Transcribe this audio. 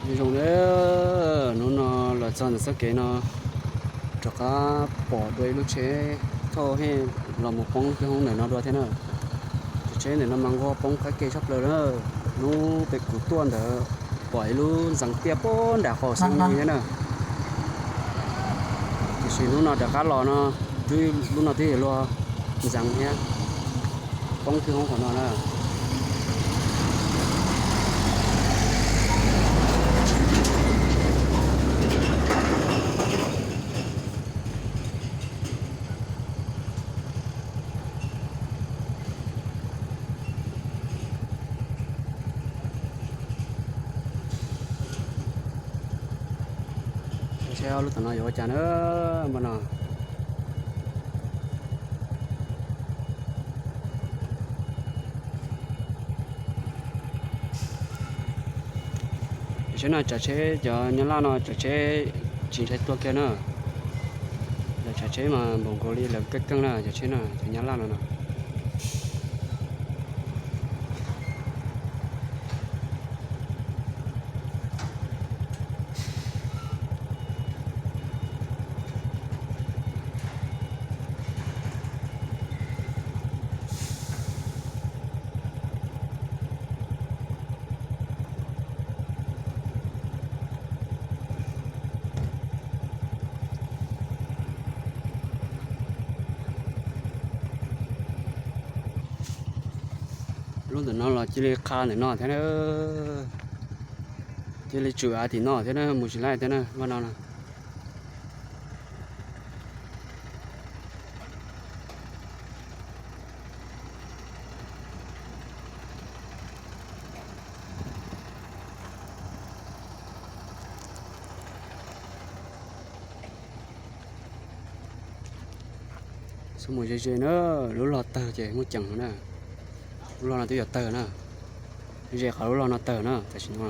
Zoo zoo na, hnub no los txog ntawm txoj kev no, rov qab pom dua ib lub tsheb thauj hej los mus poob kwj hoob ntawm no dua thiab na. Cov tsheb ntawm no mas nquag poob qab ke tshaj plaws na. Hnub pem kuv tuaj ntawd pom ib lub ntxeev tiaj puag nram qaum xeev me thiab na. Tiam sis hnub no rov qab los no, twb lub no twb yuav luag ntxeev thiab, poob kwj hoob qhov no na. Saib ob lub tom no yuav ua cas na, npaj no. Saib no, tsav tsheb cov nyab laj no tsav tsheb tsis ntshai tuag kiag na. Lawv tsav tsheb mas npaum nkaus li lawv keej keej na, cov tsheb no cov nyab laj no no. Lub ntawm no los cia li qha ntawm no thiab na. Cia li tsum av tim no thiab na, mus tsis laij thiab na, npaj no na. Xub mus ze ze na, lub log tawg ces muaj ceem na. Lub log no twb yuav tawg na, ze qhov lub log no tawg na tam sim no.